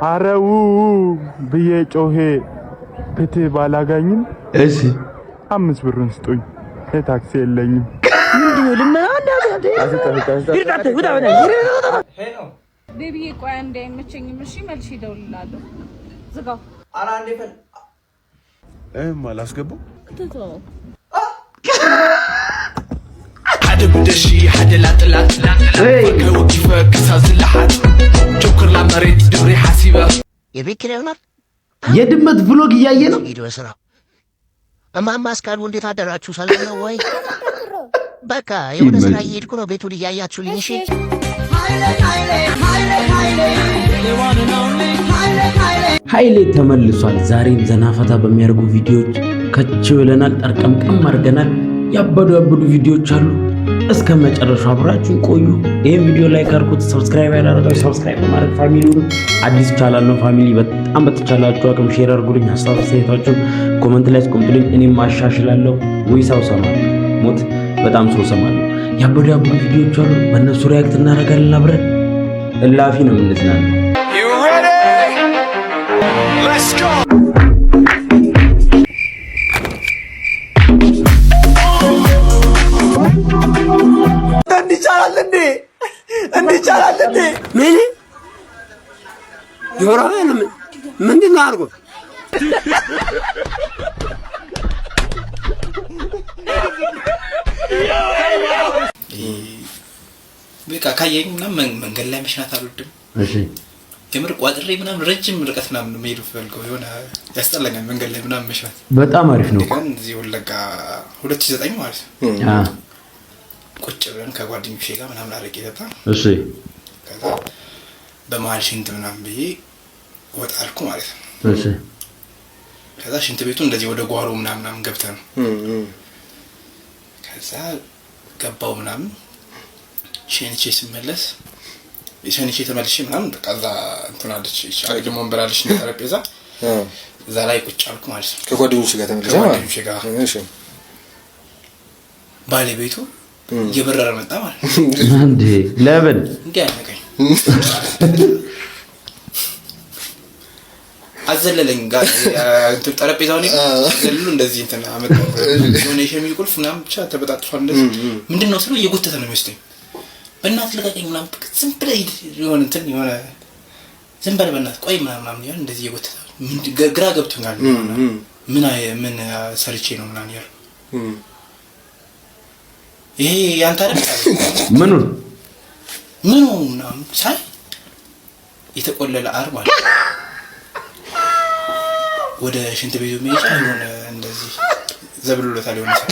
አረው ብዬ ጮሄ ፍትህ ባላገኝም 5 ብሩን ስጡኝ፣ የታክሲ የለኝም። ልመና። Baby ዬ፣ ቆይ አንዴ፣ አይመቸኝም። እሺ፣ መልሼ እደውልልሃለሁ። ዝጋው። አላስገባው። ትተው። ሓደ ብደሺ ሓደ ላጥላጥ ወኪፈ ክሳብ ዝለሓጥ ጆክርላ መሬት ድብሪ ሓሲበ። የቤት ኪራይ ይሆናል። የድመት vlog እያየ ነው። ሂድ በስራ። እማማ አስካሉ፣ እንዴት አደራችሁ? ሰላም ነው ወይ? በቃ የሆነ ስራ እየሄድኩ ነው። ቤቱን እያያችሁልኝ እሺ። ኃይሌ ተመልሷል። ዛሬም ዘናፈታ በሚያደርጉ ቪዲዮዎች ከች ብለናል። ጠርቀምቀም አድርገናል። ያበዱ ያበዱ ቪዲዮዎች አሉ። እስከ መጨረሻው አብራችሁን ቆዩ። ይህን ቪዲዮ like አድርጉት። Subscribe ያላደረጋችሁ subscribe በማድረግ family ውን፣ አዲስ ቻናል ነው family፣ በጣም በተቻላችሁ አቅም share አድርጉልኝ። ሀሳብ አስተያየታችሁን comment ላይ አስቀምጡልኝ። እኔም አሻሽላለሁ። ወይ ሰው ሰማለሁ፣ ሞት በጣም ሰው ሰማለሁ። ያበዱ ያበዱ ቪዲዮዎች አሉ። በእነሱ react እናደርጋለን። አብረን እላፊ ነው የምንዝናነው። You ready? Let's go! እንዲቻላል እንዴ? እንዲቻላል እንዴ? ምን ጆሮ ምንድን ነው አድርጎ? በቃ ካየኝ ምናምን መንገድ ላይ መሽናት አልወድም። የምር ቋጥሬ ምናምን ረጅም ርቀት ምናምን ነው መሄድ ፈልገው፣ የሆነ ያስጠላኛል መንገድ ላይ ምናምን መሽናት። በጣም አሪፍ ነው። ቀን እዚህ ወለጋ 2009 ማለት ነው፣ ቁጭ ብለን ከጓደኞቼ ጋር ምናምን አረቄ ጠጣ። ከዛ በመሀል ሽንት ምናምን ብዬ ወጣ አልኩ ማለት ነው። ከዛ ሽንት ቤቱ እንደዚህ ወደ ጓሮ ምናምን ምናምን ገብተህ ነው። ከዛ ገባው ምናምን፣ ሸንቼ ስመለስ፣ ሸንቼ ተመልሼ ምናምን፣ በቃ እዛ እንትን አለች፣ አግድም ወንበር አለች እና ጠረጴዛ፣ እዛ ላይ ቁጭ አልኩ ማለት ነው። ከጓደኞች ጋር ተመልሰህ ማለት ከጓደኞቼ ጋር። ባለቤቱ እየበረረ መጣ ማለት ነው። እንዴ፣ ለምን? እንዲህ አነቀኝ፣ አዘለለኝ። ጋር እንትን ጠረጴዛውን ዘልሎ እንደዚህ እንትን አመጣው። የሆነ የሸሚዝ ቁልፍ ምናምን ብቻ ተበጣጥሷል። እንደዚህ ምንድን ነው ስለው እየጎተተ ነው የሚወስደኝ። በእናትህ ልቀቀኝ ምናምን፣ በቃ ዝም ብለህ ሂድ፣ የሆነ እንትን የሆነ ዝም በል በእናትህ ቆይ ምናምን ምናምን እያለ እንደዚህ እየጎተተ ግራ ገብቶኛል። ምን ሰርቼ ነው ምናምን እያልኩ፣ ይሄ ያንተ አይደል አለኝ። ምኑን? ምኑ ምናምን ሳይ የተቆለለ አር ማለት ነው። ወደ ሽንት ቤቱ መሄጃ የሆነ እንደዚህ ዘብሎለታል የሆነ ሰው።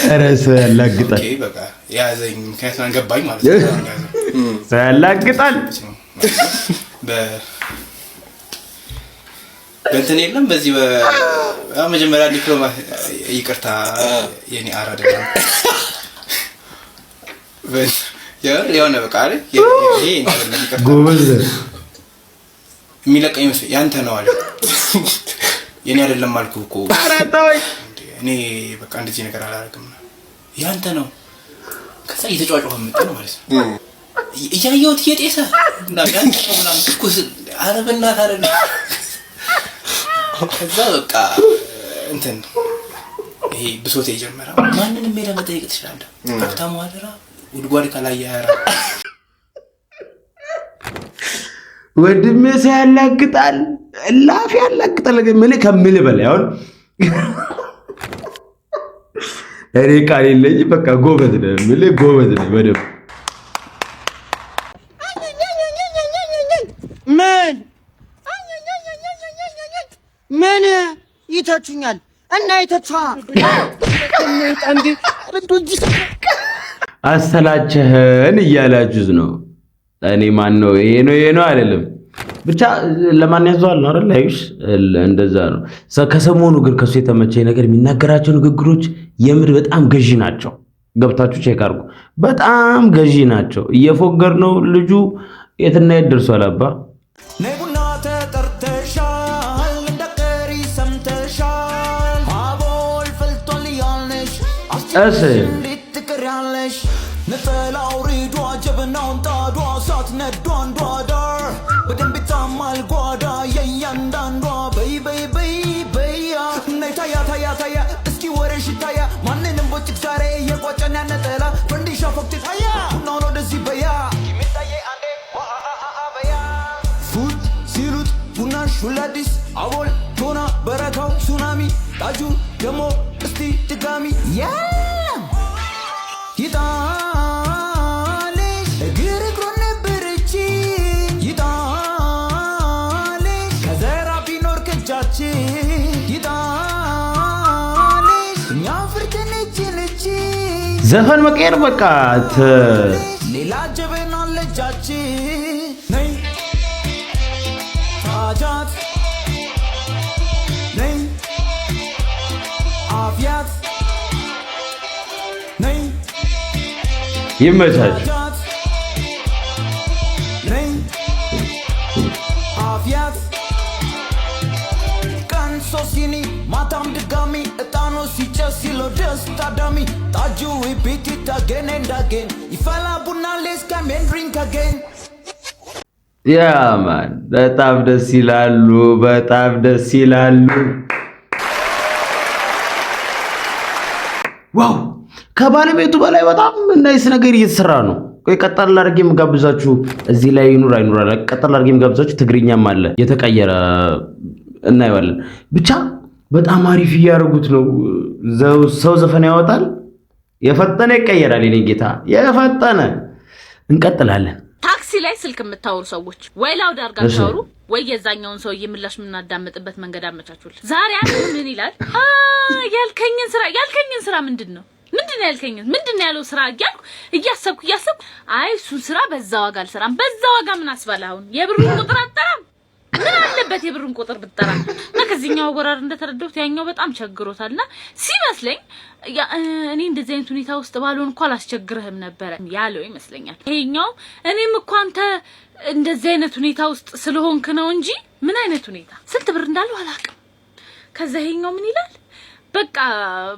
ኧረ ሰው ያላግጣል። Okay፣ በቃ የያዘኝ ምክንያት ገባኝ ማለት ነው። ያዘኝ። ሰው ያላግጣል። በእንትን የለም በዚህ መጀመሪያ ዲፕሎማ፣ ይቅርታ የኔ አር አይደለም፣ የምር የሆነ በቃ አይደል ይሄ እንትን ይቅርታ። ጎበዝ። የሚለቀኝ መስሎኝ ያንተ ነው አለ። የኔ አይደለም አልኩህ እኮ። ኧረ ተወኝ። እኔ በቃ እንደዚህ ነገር አላደርግም፣ ያንተ ነው። ከዛ እየተጫጫኸ መጣ ነው ማለት ነው። እያየሁት እየጤሰ ምናምን ያንተ ነው ምናምን ትኩስ፣ ኧረ በእናትህ አይደለም። ከዛ በቃ እንትን ይሄ ብሶት የጀመረ፣ ማንንም ሄደህ መጠየቅ ትችላለህ። ሀብታሙ አደራ ጉድጓድ ካላየ አያራ። ወንድሜ ሰው ያላግጣል፣ እላፊ ያላግጣል። ምን ከምልህ በላይ አሁን እኔ ቃል የለኝም። በቃ ጎበዝ ነህ የምልህ፣ ጎበዝ ነህ በደምብ። ምን ምን ይተቹኛል እና ይተቿ። አሰላቸህን እያላችሁት ነው። እኔ ማን ነው ይሄ ነው ይሄ ነው አይደለም። ብቻ ለማን ያዘዋል ነው አይደል? አይሽ እንደዛ ነው። ከሰሞኑ ግን ከሱ የተመቸኝ ነገር የሚናገራቸው ንግግሮች የምር በጣም ገዢ ናቸው። ገብታችሁ check አድርጉ። በጣም ገዢ ናቸው። እየፎገር ነው ልጁ፣ የትና የት ደርሷል አባ። ነይ ቡና ተጠርተሻል፣ እንዳትቀሪ ሰምተሻል። አቦል ፈልቷል እያልንሽ እንዴት ትቀሪያለሽ? ነጠላው ሪዶ አጀብ ጀበናውን ጣዷ እሳት ነዷ አንዷ ዳር በደንብ ይታማል ጓዳ የእያንዳንዷ በይ በይ በይ በያ ነይ ታያ ታያ ታያ እስኪ ወሬሽ ይታያ ማንንም ቦጭቅ ዛሬ የቋጨን ያነጠላ ፈንዲሻ ፎክቲት አያ ቡናውን ወደዚህ በያ ፉት ሲሉት ቡናሽ ሁላዲስ አቦል ቶና በረካው ሱናሚ ጣጁ ደሞ እስቲ ድጋሚ የለም ይጣልሽ እግር እግሩን ነበር እቺ ይጣልሽ ከዘራ ቢኖር ከእጃችን ይጣልሽ እኛ ፍርትን እጅ ልጅ ዘፈን መቀየር በቃ ሌላ ጀበና ለጃችን ነይ ታጃት ነይ አፍያት ነይ ይመቻችሁ። ታጃት ነይ አፍያት ቀን ሶሲኒ ማታም ድጋሚ እጣኑ ሲጨስ ሲለው ደስ ታዳሚ ጣጁ repeat it again and again ይፈላ ቡና let's come and drink again. Yeah man፣ በጣም ደስ ይላሉ። በጣም ደስ ይላሉ። Wow፣ ከባለቤቱ በላይ በጣም nice ነገር እየተሰራ ነው። ቆይ ቀጠል አድርጌ የምጋብዛችሁ እዚህ ላይ ይኑር አይኑር አለ። ቀጠል አድርጌ የምጋብዛችሁ ትግርኛም አለ የተቀየረ እናየዋለን። ብቻ በጣም አሪፍ እያደረጉት ነው። ሰው ዘፈን ያወጣል፣ የፈጠነ ይቀየራል። የኔ ጌታ የፈጠነ እንቀጥላለን። ታክሲ ላይ ስልክ የምታወሩ ሰዎች ወይ loud አድርጋችሁ አውሩ ወይ የዛኛውን ሰውዬ ምላሽ የምናዳምጥበት መንገድ አመቻቹልን። ዛሬ አንዱ ምን ይላል? ያልከኝን ስራ ምንድን ነው ምንድን ነው ያልከኝን ምንድን ነው ያለው ስራ እያልኩ እያሰብኩ እያሰብኩ አይ እሱን ስራ በዛ ዋጋ አልሰራም። በዛ ዋጋ ምን አስባለህ? አሁን የብሩን ቁጥር አጠራም። ምን አለበት የብሩን ቁጥር ብጠራ? እና ከዚህኛው አወራር እንደተረዳሁት ያኛው በጣም ቸግሮታልና ሲመስለኝ እኔ እንደዚህ አይነት ሁኔታ ውስጥ ባልሆን እኮ አላስቸግርህም ነበረ ያለው ይመስለኛል። ይሄኛው እኔም እኮ አንተ እንደዚህ አይነት ሁኔታ ውስጥ ስለሆንክ ነው እንጂ ምን አይነት ሁኔታ ስንት ብር እንዳለው አላውቅም። ከዛ ይሄኛው ምን ይላል? በቃ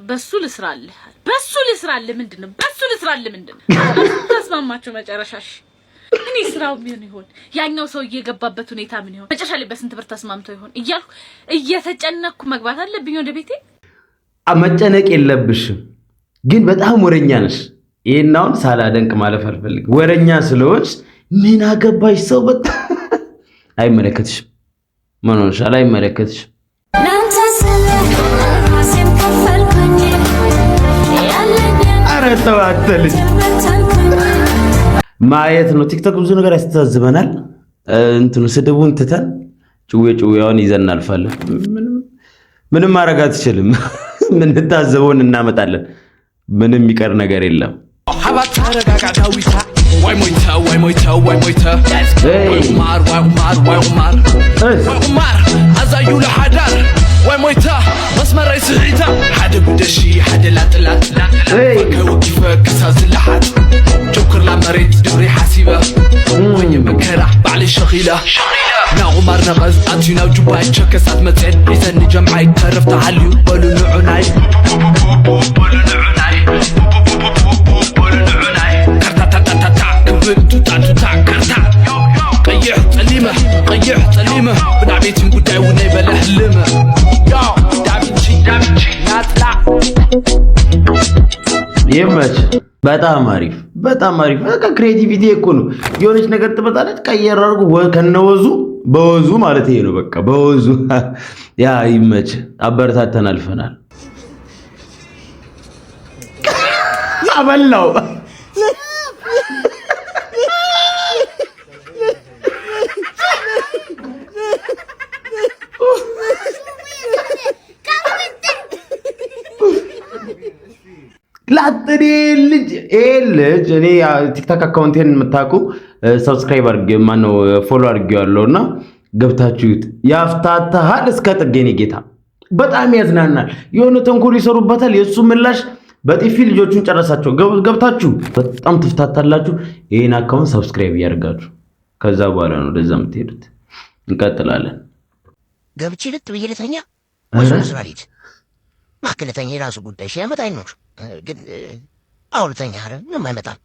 በሱ ልስራልህ፣ በሱ ልስራልህ። ምንድን ነው በሱ ልስራልህ? ምንድን ነው ተስማማችሁ መጨረሻሽ? እኔ ስራው ምን ይሆን፣ ያኛው ሰው የገባበት ሁኔታ ምን ይሆን፣ መጨረሻ ላይ በስንት ብር ተስማምቶ ይሆን እያልኩ እየተጨነቅኩ መግባት አለብኝ ወደ ቤቴ። መጨነቅ የለብሽም፣ ግን በጣም ወረኛ ነሽ። ይሄን አሁን ሳላደንቅ ማለፍ አልፈልግም። ወረኛ ስለሆንሽ ምን አገባሽ? ሰው በጣም አይመለከትሽም። ምን ሆነሻል? አይመለከትሽም። ላንተ ስል ራሴን ከፈልኩኝ ያለኝን ኧረ ተው አንተ ልጅ። በተንኩኝ። ማየት ነው። ቲክቶክ ብዙ ነገር ያስተዛዝበናል። እንትኑ ስድቡን ትተን ጭዌ ጭዌውን ይዘን እናልፋለን። ምንም ምንም ማድረግ አትችልም። የምንታዘበውን እናመጣለን። ምንም የሚቀር ነገር የለም። ዋይ ሞይተ ዋይ ሞይተ ዋይ ሞይተ ዋይ ቁማር ዋይ ቁማር ዋይ ቁማር ዋይ ቁማር ኣዛዩ ለሓዳር ዋይ ሞይተ መስመረይ ስሒታ ሓደ ጉደሺ ሓደ ላጥላጥ ከወኪፈ ክሳብ ዝለሓጥ ጆክር ላ መሬት ድብሪ ሓሲበ ወኝ መከራ ባዕለይ ሸኺለ ና ቁማር ነቐዝ ኣትዩ ናብ ጁባይ ቸከሳት መፅን ሒዘኒ ጀምዓይ ተረፍ ተሃልዩ በሉ ንዑናይ በሉ ንዑናይ በሉ ንዑናይ ካርታታታታታ ክብል ቱታ ቱታ ካርታ ቀይሕ ፀሊመ ቀይሕ ፀሊመ ብናዕቤትን ጉዳይ ውነይ በለ ህልመ ዮ ዳቪንቺ ዳቪንቺ ናጥላ ይመች። በጣም አሪፍ፣ በጣም አሪፍ። በቃ creativity እኮ ነው። የሆነች ነገር ትመጣለች፣ ቀየር አድርጎ ከነወዙ በወዙ ማለት ይሄ ነው። በቃ በወዙ yeah ይመች። አበረታተን አልፈናል። አበላው። ላጥኔ ልጅ ይሄ ልጅ እኔ ቲክቶክ account ኤን የምታውቁ subscribe አድርጌ ማነው follow አድርጌዋለሁ እና ገብታችሁት ያፍታታሃል እስከ ጥግ የኔ ጌታ በጣም ያዝናናል። የሆነ ተንኮል ይሰሩበታል። የእሱ ምላሽ በጥፊ ልጆቹን ጨረሳቸው። ገብታችሁ በጣም ትፍታታላችሁ። ይህን account subscribe እያደርጋችሁ ከዛ በኋላ ነው ወደዛ የምትሄዱት። እንቀጥላለን። ገብቼ ልጥ ብዬ ልተኛ ወይስ ወደ ስራ ልሂድ? እባክህ ልተኛ፣ የራሱ ጉዳይ። 1000 ዓመት አይኖር ግን አሁን ልተኛ። ኧረ ምንም አይመጣም።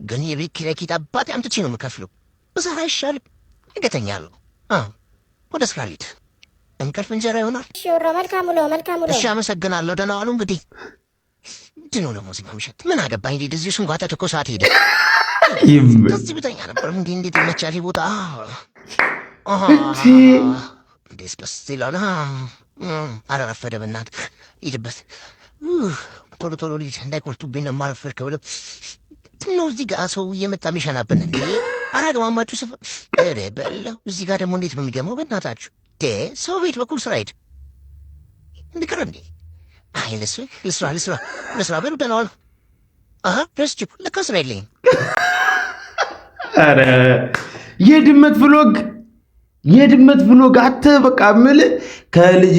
ግን የቤት ኪራይ ኪት አባቴ አምጥቼ ነው የምከፍለው። ብሰራ አይሻልም? ነገ እተኛለሁ። አዎ ወደ ስራ ልሂድ። እንቅልፍ እንጀራ ይሆናል። እሺ ወራ፣ መልካም ውሎ፣ መልካም ውሎ። እሺ አመሰግናለሁ። ደህና ዋሉ። እንግዲህ ምንድን ነው ደግሞ እዚህ ማምሸት? ምን አገባኝ? እንዴ እዚሁ ስንጓተት እኮ ሰዓት ሄደ። እዚህ ብተኛ ነበር። እንዴ እንዴት ይመቻል ይህ ቦታ። እንዴት ደስ ይላል። አላረፈደ፣ በእናትህ ሂድበት። ቶሎ ቶሎ ልጅ እንዳይቆርጡብኝ ነው የማረፈድ ከብለ ነው። እዚህ ጋር ሰው እየመጣ የሚሸናብን እንዴ? አራግማማችሁ ስፈ ኧረ በለው። እዚህ ጋር ደግሞ እንዴት ነው የሚገመው? በእናታችሁ ሰው ቤት በኩል ስራ ሄድ እንድቀር እንዴ? አይ ልስራ ልስራ ልስራ ልስራ። በሉ ደህና ዋሉ። አሀ ረስቼው ለካ ስራ የለኝም። ኧረ የድመት vlog፣ የድመት vlog አተ በቃ የምልህ ከልጅ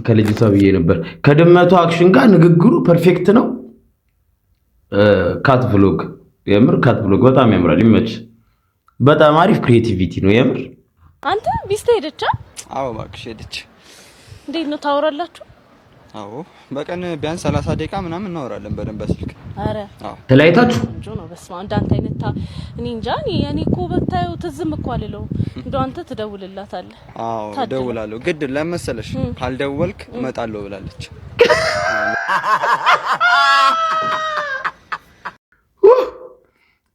ከልጅቷ ብዬ ነበር ከድመቷ action ጋር ንግግሩ perfect ነው። Cat vlog የምር cat vlog በጣም ያምራል። ይመች። በጣም አሪፍ creativity ነው የምር። አንተ ሚስት ሄደች? አዎ እባክሽ ሄደች። እንዴት ነው ታወራላችሁ? አዎ በቀን ቢያንስ 30 ደቂቃ ምናምን እናወራለን በደንብ በስልክ። አረ አዎ። ተለያይታችሁ? ቆንጆ ነው። በስመ አብ እንዳንተ አይነት እኔ እንጃ። እኔ እኮ በታየው ትዝም እኮ አልለውም። እንደው አንተ ትደውልላታለህ? አዎ እደውላለሁ። ግድ ለመሰለሽ ካልደወልክ እመጣለሁ ብላለች።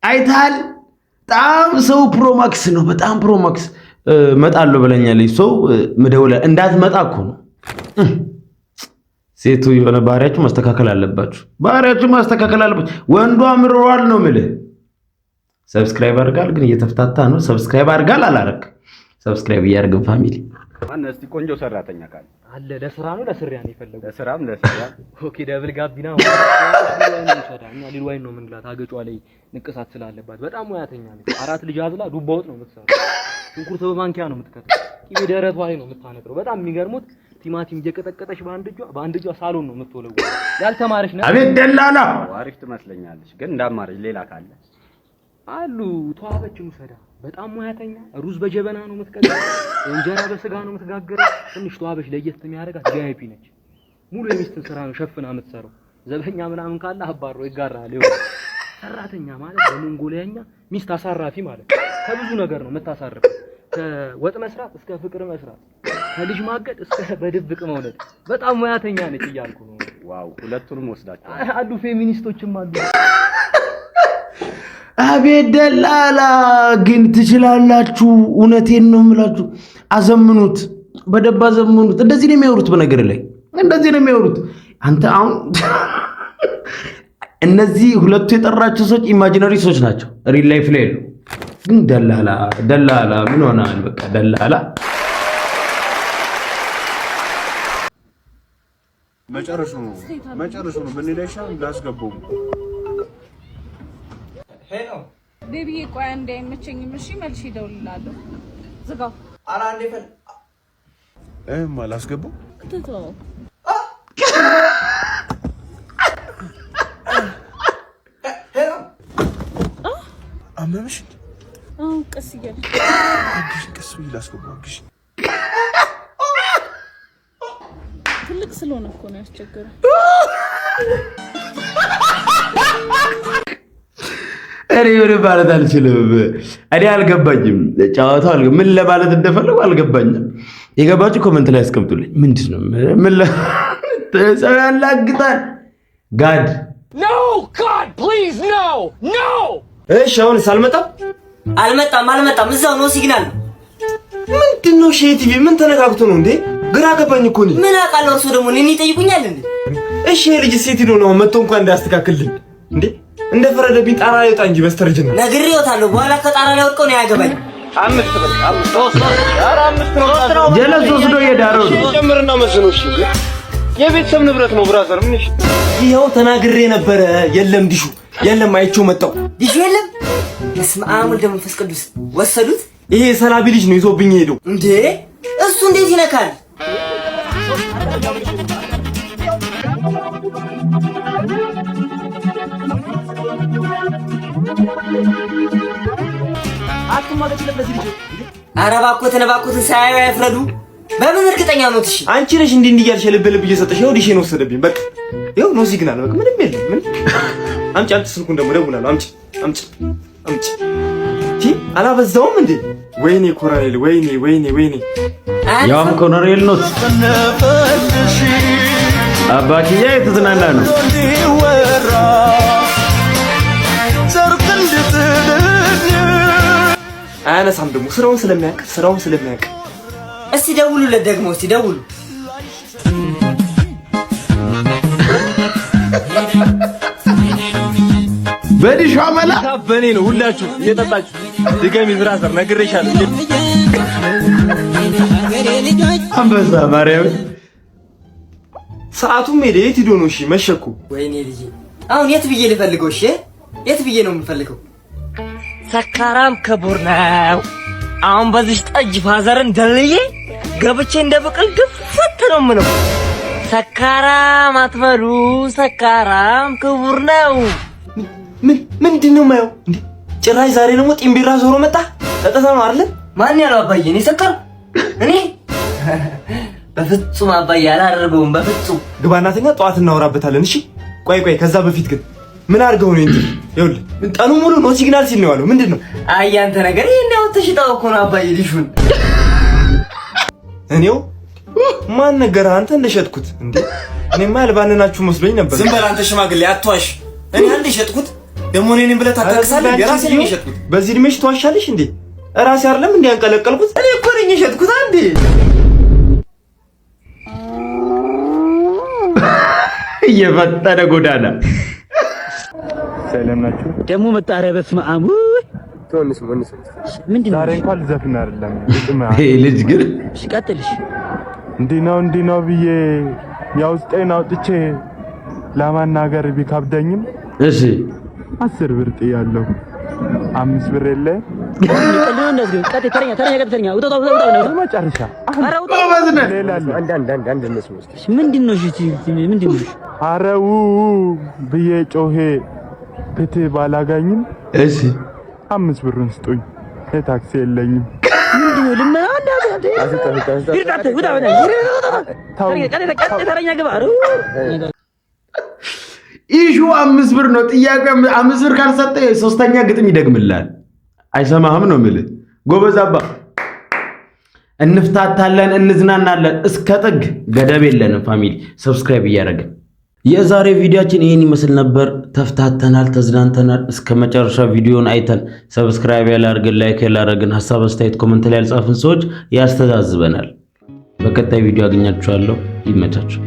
አይተሃል? በጣም ሰው pro max ነው። በጣም pro max። እመጣለሁ ብለኛለች። ሰው ምደውለ እንዳትመጣ እኮ ነው። ሴቱ የሆነ ባህሪያችሁ ማስተካከል አለባችሁ። ባህሪያችሁ ማስተካከል አለባችሁ። ወንዱ አምርሯል ነው የምልህ። Subscribe አድርጋል፣ ግን እየተፍታታ ነው። Subscribe አድርጋል አላረግ subscribe እያደረግን family። ማነው እስቲ ቆንጆ ሰራተኛ ካለ? አለ። ለስራ ነው ለስሪያ ነው የፈለጉት? ለስራም ለስሪያ። Okay፣ double ጋቢና እኛ ሊል ዋይን ነው የምንላት። አገጯ ላይ ንቅሳት ስላለባት በጣም ሙያተኛ ነች። አራት ልጅ አዝላ ዱባ ወጥ ነው የምትሰራው። ሽንኩርት በማንኪያ ነው የምትከተው። ቅቤ ደረቷ ላይ ነው የምታነጥረው። በጣም የሚገርሙት ቲማቲም እየቀጠቀጠች በአንድ እጇ ሳሎን ነው የምትወለውለው። ያልተማረች ነው። አቤት ደላላ! አሪፍ ትመስለኛለች፣ ግን እንዳማረች ሌላ ካለ? አሉ፣ ተዋበችን ውሰዳ። በጣም ሙያተኛ፣ ሩዝ በጀበና ነው የምትቀቅለው፣ እንጀራ በስጋ ነው የምትጋግረው። ትንሽ ተዋበች ለየት የሚያደርጋት VIP ነች። ሙሉ የሚስትን ስራ ነው ሸፍና የምትሰራው። ዘበኛ ምናምን ካለ አባሮ ይጋራል። ይኸው ሰራተኛ ማለት በሞንጎሊያኛ ሚስት አሳራፊ ማለት ነው። ከብዙ ነገር ነው የምታሳርፈው። ከወጥ መስራት እስከ ፍቅር መስራት፣ ከልጅ ማገድ እስከ በድብቅ መውለድ። በጣም ሙያተኛ ነች እያልኩ ነው። Wow፣ ሁለቱንም ወስዳቸዋል። አሉ፣ ፌሚኒስቶችም አሉ። አቤት ደላላ ግን ትችላላችሁ። እውነቴን ነው የምላችሁ። አዘምኑት፣ በደንብ አዘምኑት። እንደዚህ ነው የሚያወሩት፣ በነገር ላይ እንደዚህ ነው የሚያወሩት። አንተ አሁን እነዚህ ሁለቱ የጠራቸው ሰዎች imaginary ሰዎች ናቸው፣ real life ላይ የሉ። ግን ደላላ ደላላ ምን ሆናል? በቃ ደላላ። መጨረሻው ነው፣ መጨረሻው ነው። ብንሄድ አይሻልም? እንዳስገባው። Hello። Baby ዬ፣ ቆይ አንዴ አይመቸኝም። እሺ መልሼ እደውልልሃለሁ። ዝጋው። ኧረ አንዴ ፈል እማ ላስገባው። ትተው። Hello። አመመሽ? አሁን ቀስ እያለ አግዥኝ፣ ቀስ ብዬ ላስገባው፣ አግዥኝ። ትልቅ ስለሆነ እኮ ነው ያስቸገረው። እኔ ምንም ማለት አልችልም። እኔ አልገባኝም። ጨዋታው ምን ለማለት እንደፈለጉ አልገባኝም። የገባችሁ comment ላይ አስቀምጡልኝ። ምንድን ነው ምን ሰው ያላግጣል? God! No! God, please, no! No! እሺ አሁንስ አልመጣም? አልመጣም፣ አልመጣም። እዛው ነው signal። ምንድን ነው ቲቪ ምን ተነካክቶ ነው እንዴ? ግራ ገባኝ እኮ እኔ። ምን አውቃለሁ? እርሶ ደግሞ እኔን ይጠይቁኛል እንዴ? እሺ ይሄ ልጅ ሴት ሄዶ ነው መጥቶ እንኳን እንዳያስተካክልልኝ እንዴ? እንደፈረደብኝ ጣራ ላይ ወጣ እንጂ በስተርጅና። ነግሬዎታለሁ። በኋላ ከጣራ ላይ ወድቀው ነው ያገባኝ። አምስት ብር፣ አምስት፣ ሶስት፣ ኧረ አምስት ነው። ጀለስ ወስዶ እየዳረው ነው። ጨምርና መስኖ። እሺ የቤተሰብ ንብረት ነው brother። ምን? እሺ ይኸው ተናግሬ ነበረ። የለም ዲሹ የለም፣ አይቼው መጣሁ። ዲሹ የለም። በስመ አብ ወልደ መንፈስ ቅዱስ፣ ወሰዱት። ይሄ የሰላቢ ልጅ ነው ይዞብኝ ሄደው። እንዴ እሱ እንዴት ይነካል? ኧረ እባክዎትን እባክዎትን ሳያዩ አይፍረዱ። በምን እርግጠኛ ኖት? እሺ አንቺ ነሽ እንዲህ እንዲህ እያልሽ ልብ ልብ እየሰጠሽ ይኸው ዲሼን ወሰደብኝ። በቃ ይኸው no signal፣ በቃ ምንም የለም። ምን አምጪ አምጪ፣ ስልኩን ደግሞ እደውላለሁ። አምጪ አምጪ አምጪ። ቲ አላበዛውም እንዴ? ወይኔ ኮሎኔል፣ ወይኔ ወይኔ ወይኔ። ያውም ኮሎኔል ኖት አባክያ የተዝናና ነው። አያነሳም ደግሞ ስራውን ስለሚያውቅ ስራውን ስለሚያውቅ። እስቲ ደውሉለት ደግሞ፣ እስቲ ደውሉ። በዲሿ መላ በኔ ነው። ሁላችሁ እየጠጣችሁ ድገሚ brother፣ ነግሬሻለሁ። አንበሳ ማርያም ሰዓቱም ሄደ። የት ሂዶ ነው? እሺ መሸ እኮ። ወይኔ ልጄ፣ አሁን የት ብዬ ልፈልገው? እሺ የት ብዬ ነው የምፈልገው? ሰካራም ክቡር ነው። አሁን በዚህ ጠጅ father ን ደልዬ ገብቼ እንደ ብቅል ድፍት ነው የምለው። ሰካራም አትበሉ፣ ሰካራም ክቡር ነው። ምን ምንድን ነው የማየው እንዴ? ጭራሽ ዛሬ ደግሞ ጢምቢራ ዞሮ መጣ። ጠጥተህ ነው አይደል? ማን ያለው አባዬ? እኔ ሰከርኩ? እኔ በፍጹም አባዬ አላደርገውም፣ በፍጹም። ግባና ተኛ፣ ጠዋት እናወራበታለን። እሺ ቆይ ቆይ፣ ከዛ በፊት ግን ምን አድርገው ነው እንዴ? ይኸውልህ ቀኑ ሙሉ no signal ሲል ነው ያለው። ምንድን ነው? አይ ያንተ ነገር ይሄን ያው ተሽጣው እኮ ነው አባዬ ልጁን። እኔው ማን ነገረህ አንተ እንደሸጥኩት እንዴ? እኔማ ያልባንናችሁ መስሎኝ ነበር። ዝም በል አንተ ሽማግሌ አትዋሽ። እኔ አንድ የሸጥኩት ደግሞ እኔ ነኝ ብለህ ታታክሳለህ? የራሴ ነኝ የሸጥኩት። በዚህ እድሜሽ ትዋሻለሽ እንዴ? ራሴ አይደለም እንዴ ያንቀለቀልኩት? እኔ እኮ ነኝ የሸጥኩት። አንዴ እየፈጠነ ጎዳና ሰላም ናችሁ? ደግሞ መጣ። ኧረ በስመ አብ ምንድን ነው? ዛሬ እንኳን ልዘፍን አይደለም ግጥም። ይሄ ልጅ ግን እሺ ቀጥልሽ። እንዲህ ነው እንዲህ ነው ብዬ የውስጤን አውጥቼ ለማናገር ቢከብደኝም እሺ 10 ብር ጥያለሁ። 5 ብር የለ መጨረሻ ምንድን ነው? ኧረ ው ብዬ ጮሄ ፍትህ ባላገኝም እሺ 5 ብሩን ስጡኝ፣ የታክሲ የለኝም። issue 5 ብር ነው ጥያቄ። 5 ብር ካልሰጠ ሶስተኛ ግጥም ይደግምላል። አይሰማህም ነው የምልህ። ጎበዝ አባ። እንፍታታለን፣ እንዝናናለን እስከ ጥግ ገደብ የለንም። family subscribe እያደረግን የዛሬ ቪዲዮአችን ይህን ይመስል ነበር። ተፍታተናል፣ ተዝናንተናል። እስከ መጨረሻ ቪዲዮን አይተን subscribe ያላደረግን፣ like ያላደረግን፣ ሀሳብ አስተያየት comment ላይ ያልጻፍን ሰዎች ያስተዛዝበናል። በቀጣይ ቪዲዮ አገኛችኋለሁ። ይመቻችሁ።